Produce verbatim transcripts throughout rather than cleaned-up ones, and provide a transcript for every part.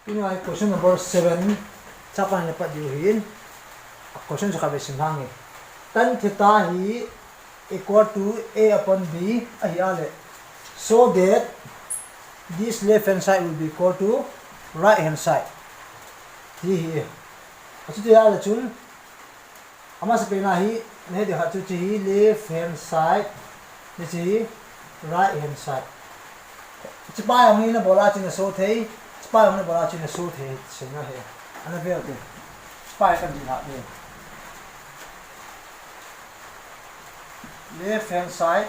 Tuni a hi question number seven, chapang le pat diu hin. A question chu kave sim hang e. Tan theta hi equal to a upon b ahi a le. So that this left hand side will be equal to right hand side. Ti hi. Achuti a le chun Amasapen a hi, nahet ding khat chu hiche hi left hand side, hiche hi right hand side. Hiche pa jong hi nabol a chu naso thei, hiche pa jong nabol a chu naso thei, seina hi. Ana ve ute. Hiche pa hi kan dih lhah ding. Left hand side,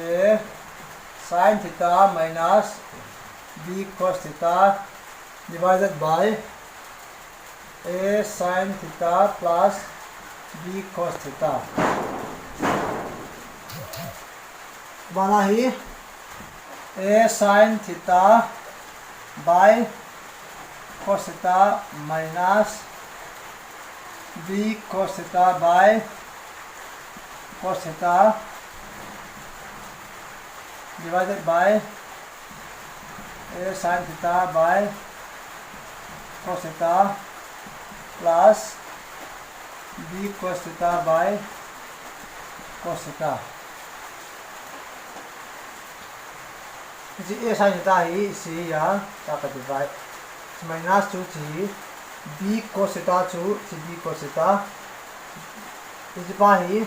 a sin theta minus b cos theta divided by a sin theta plus b cos theta. Bana hi a sin theta by cos theta minus b cos theta by cos theta divided by a sin theta by cos theta plus b cos theta by cos theta. Hiche a sin theta hi hiche hi a, ta ka divide. Minus chu hiche hi b cos theta chu hiche b cos theta. Hiche pa hi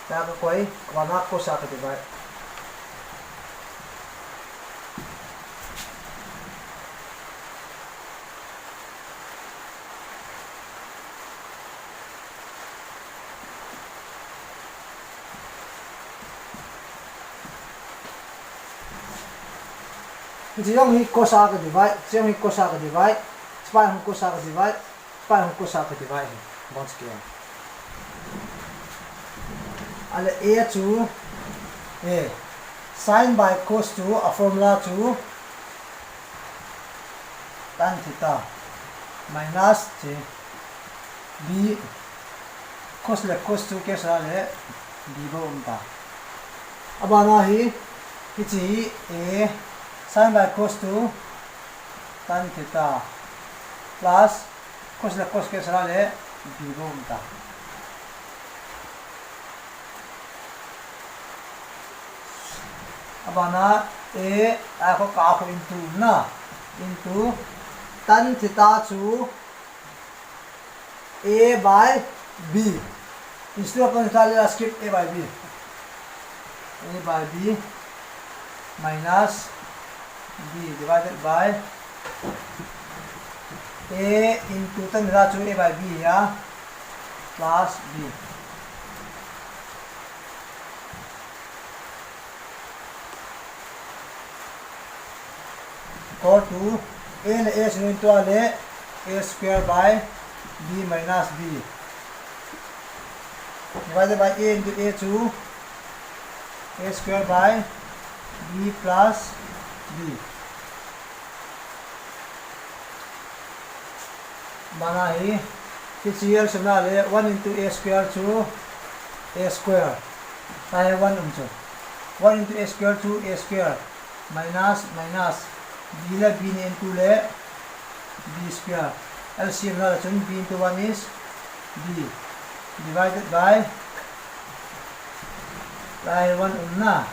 ta ka koi, vana cos a ka divide. Hiche jong hi cos a ka divide, hiche jong hi cos a ka divide, hiche pa jong cos a ka divide, hiche pa jong cos a ka divide hi. Bang chi kei. A le a chu, a, sin by cos chu a formula chu tan theta minus hiche b, cos le cos chu cancel a le b bou um ta. Abana hi, hiche hi a sin by cos chu tan theta plus cos le cos cancel a le b bou um ta. Abana a, a kho ka kho into na, into tan theta chu a by b. Instead of tan theta, let us keep a by b. A by b minus b divided by a into tan theta chu a by b a plus b. Equal to a le a chu into a le a square by b minus b divided by a into a chu a square by b plus b. Bana hi, hiche L C M na le one into a square chu a square. Ta hi one um chu. One into a square chu a square. Minus, minus. B le b ni into le b square. L C M na le chun b into one is b. Divided by, ta hi one um na.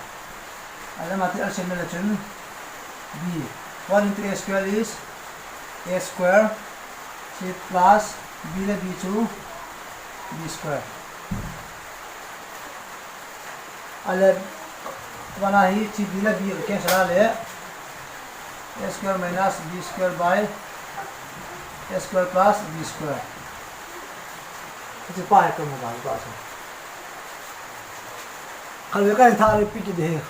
A le mati L C M na le chun b. One into a square is a square. Hiche plus b le b chu b square. A le, bana hi hiche b le b cancel a le a square minus b square by a square plus b square. Hiche pa hi ka mu ba ba sa. Khat ve ka hin tha repeat ding.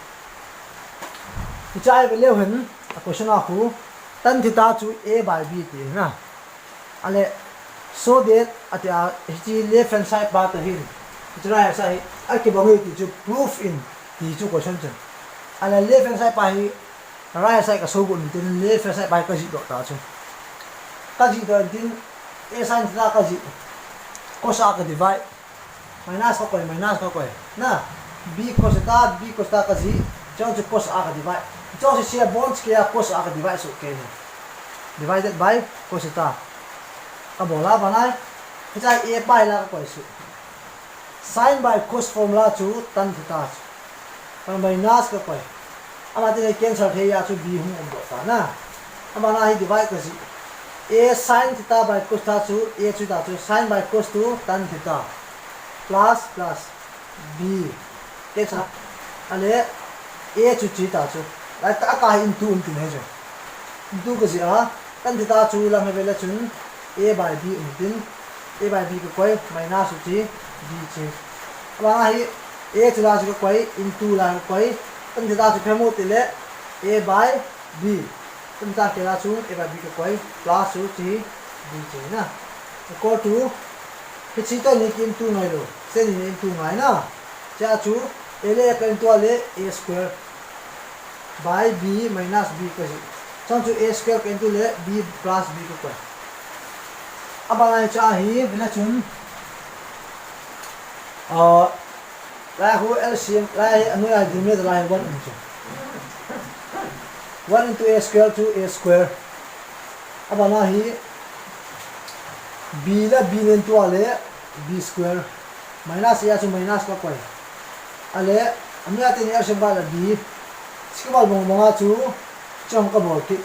Hiche a hi ve leu hen, a question a khu, tan theta chu a by b ti na. A le, so that, ati a, hiche left hand side pa ta hin, hiche right hand side hi, a kibang e ti chu prove in, ti chu question chu. A le, left hand side pa hi, right hand side ka so got in tin, left hand side pa hi ka jih doh ta chu. Ka jih doh in tin, a sin theta ka jih, cos a ka divide. Minus ka koi, minus ka koi. Na, b cos theta, b cos theta ka jih, chun chu cos a ka divide. Chong si sia bonds kia cos a ka divide su ke ni. Divided by cos theta. Ka bola banai. Hicha a pai la ka koi su. Sine by cos formula chu tan theta chu. Kan minus ka koi. Ama tin cancel thei a chu b hung um doh ta na. Ama na hi divide ka ji. A sine theta by cos theta chu a chu ta chu sine by cos chu tan theta. Plus plus b. Cancel. Ale a chu chi ta chu. Lai ta ka hi into um tin he chu. Into ka ji a. Tan theta chu lam he vele chun a by b um tin, a by b ka koi, minus u chi, b chi. Ama hi a chu la chu ka koi, into la ka koi, tan theta chu phe mu ti le a by b. Tan theta ke la chu a by b ka koi, plus u chi, b chi na. Equal to, hichi to ni ki into ngai lo, se ni into ngai na. Cha chu a le ka into le a square by b minus b ka ji. Chang chu a square ka into le b plus b ka koi. Abang ai cha hi, vele chun. Ah, lai hu L C M, lai anu lai dim le lai one into. One into a square to a square. Abang ai hi b le b nen tua le b square. Minus a chu minus ka koi. Ale, amia te ni a sem ba la b. Sikabal bong bong a chu, chong ka bol ki.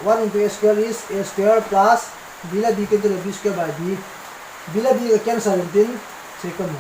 One into a square is a square plus b le b cancel le b square by b. B le b ka cancel in tin, se ka mu.